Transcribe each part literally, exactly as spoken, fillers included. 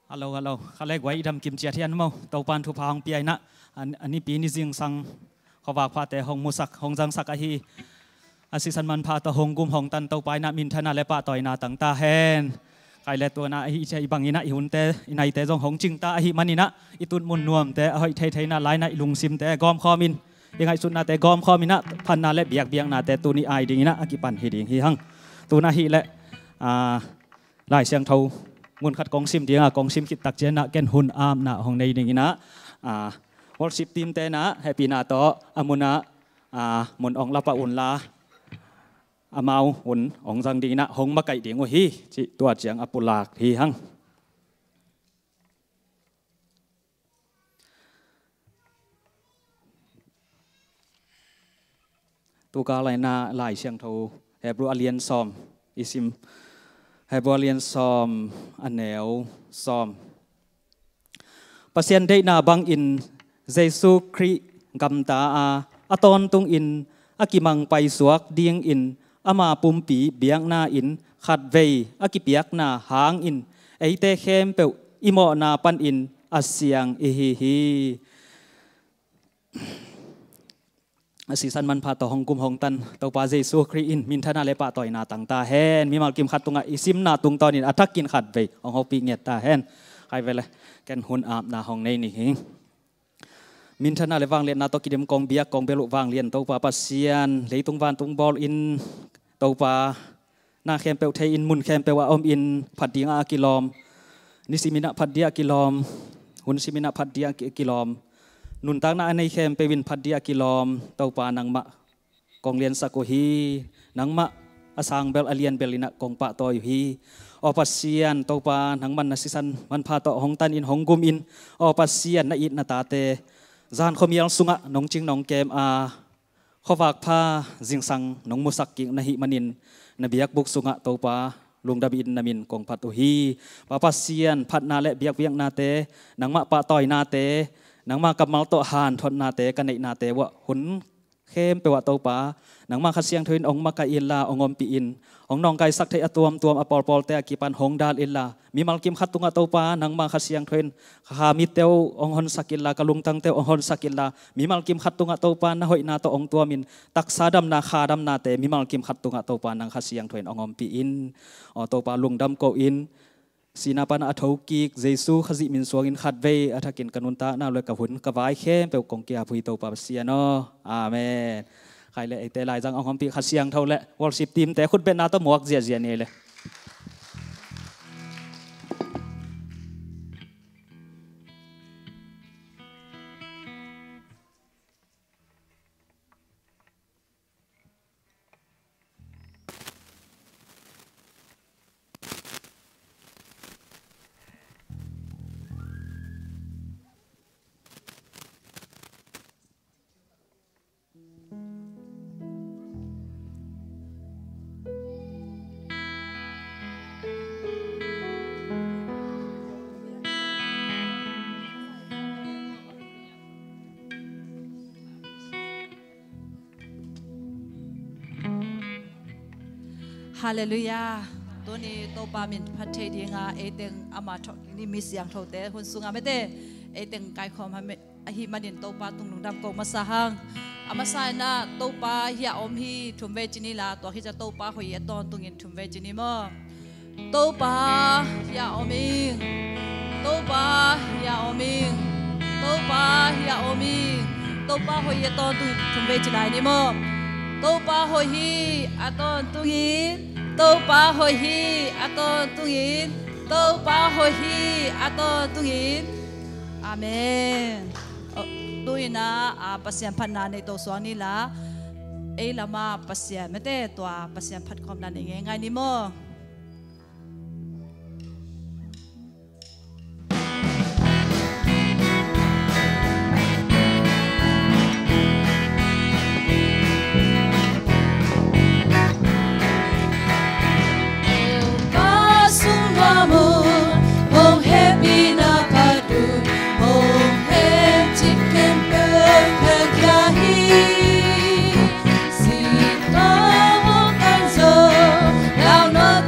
Hello, hello. Kha le guai, i dam kim ciat hiam maw? Topa'n thupha hong pia in ah, a nipi ni zingsang khuavak phate hong musak, hong zangsak ahi a sisan manpha tawh hong gum hong tan Topa in ah minthanna le pahtawina tang ta hen. Khaile, tua in ah ahi ciang i bang in ah i hunte, i naite zong hong cing ta ahih manin ah, i tun mun nuamte, a hoih theithei in ah lai in ah i lungsimte gawmkhawm in, i ngaihsutnate gawmkhawm in ah, phatna le biakpiaknate tuni ai ding in ah a kipan hi ding hi hang. Tu in ah ahih leh, a, Lai Siangtho mun khat kong sim ding a, kong sim khit tak ciang ah ken hun apna hong nei ding in ah, a, worship team te in ah hehpihna tawh a mun ah, a, mun ong la pah un la, amau hun ong zang ding in ah hong makaih ding uh hi, cih tua ciang a pulak hi hang. Tu kal lai in ah Lai Siangtho Hebrew a lian sawm i sim. Hebrew a lian sawm, a neu sawm. Pasian deihna bangin Jesu Khrih gamta a, a tawntungin a kimang paisuak dingin ama pumpi biakna in khatvei a kipiakna hangin eite khempeuh i mawhna panin a siang i hi hi. A sisan manpha tawh hong gum hong tan Topa Jesu Khrih in minthanna le pahtawina tang ta hen. Mimal kim khat tungah i simna tungtawnin a thakin khatvei hong hopih ngiat ta hen. Khaile, ken hun apna hong nei ni hi. Minthanna le vangliatna tawh kidim kong biak kong bel uh vanglian Topa Pasian, leitung vantung bawl in Topa, na khempeuh thei in, mun khempeuh ah om in, phat ding ah a kilawm, nisim in ah phat ding ah a kilawm, hun sim in ah phat ding ah a ki-, kilawm, nuntakna a nei khempeuh in phat ding ah a kilawm, Topa nangmah kong liansak uh hi. Nangmah a sang bel a lian bel in ah kong pahtawi uh hi. Aw Pasian Topa, nangman na sisan manpha tawh hong tan in hong gum in, aw Pasian na it na tate zan khuamial sungah nong cing nong kem a, khuavak pha zingsang nong musak kik na hih manin, na biakbuk sungah Topa lungdam in na min kong phat uh hi. Pa Pasian, phatna le biakpiaknate, nangmah pahtawinate, nangmah kammal tawh hanthotnate ka neihnate uah hun khempeuh ah Topa, nangmah Kha Siangtho in hong makaih inla, hong ompih in, hong nawngkaisak theih a tuamtuam a pawlpawlte a kipan hong dal inla, mimal kim khat tungah Topa nangmah Kha Siangtho in ka mitte uh hong honsak inla, ka lungtangte uh hong honsak inla, mimal kim khat tungah Topa na hoihna tawh hong tuamin, taksa damna, kha damnate mimal kim khat tungah Topa nang Kha Siangtho in hong ompih in. Aw Topa, lungdam ko in, sihna pan a thokik Jesu Khazih min suangin khatvei a thakin ka nuntakna le ka hun ka vai khempeuh kong ki-ap uh hi Topa Pasian aw. Amen. Khaile, eite laizang hong ompih Kha Siangtho le worship team te khutbetna tawh muak ziahziah ni le. Halleluiah. Tuni Topa min phat thei dinga eiteng ama thawh ni mi siangthote hun sunga mete eiteng kaikhawm ahih manin Topa tung lungdam ko masa hang. A masa inah Topa hiah om hi thumvei ci ni la, tua khit ciang Topa hoih hi a tawntungin thumvei ci ni maw? Topa hiah om ing. Topa hiah om ing. Topa hiah om ing. Topa hoih hi a tawntungin thumvei ci lai ni maw? Topa hoih hi a tawntungin. Topa hoih hi a tawntungin. Topa hoih hi a tawntungin. Amen. Tu inah a Pasian phatna nei to suak ni la, ei lama Pasian mete tua Pasian phatkhawmna nei ngeingai ni maw? Topa sung nuam un, hong hehpihna phat un, hong hehcik khempeuh ka kia hi. Sitawm hong kan zo, lau nawh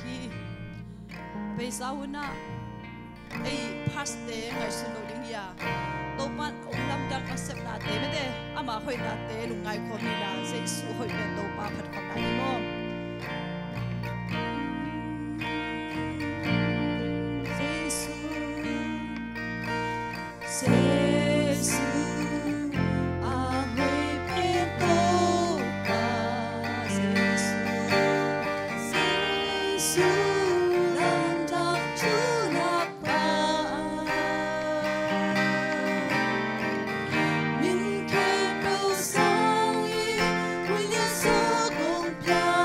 hi. Beisa hunah ei past te ngaihsun lo ding hi a, Topa ong lamdang a sepnate mete, ama hoihnate lungngai khawm hi la, Jesu hoih pen Topa phat khawm lai hi maw? Jesu, Jesu, a hoih pen Topa, Jesu, Jesu, lamdang thuak pa. Min khempeuh sangin, Khrih sawk hong pia.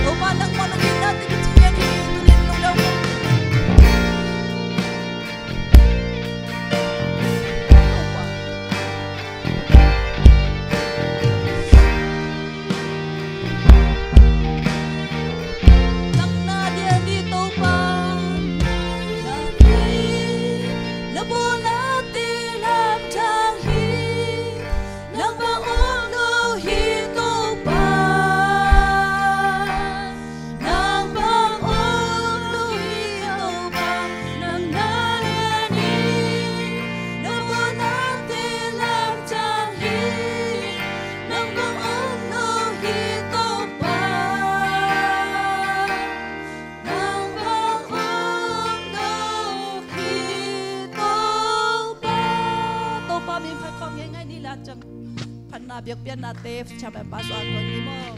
Topa nangmah nong itna tawh kici ngiat hi. Tuni in lunglawh ko. Nang na dian hi Topa. Nang hi, na pawlna te lamdang hi. Nang bang om lo hi Topa. Nang bang om lo hi Topa. Nang na lian hi. Na pawlna te lamdang hi. Nang bang om lo hi Topa. Nang bang om lo hi Topa. Topa min phat khawm ngei ngai ni la ciang. Phatna biakpiaknate Chairman Pastor Anthony maw.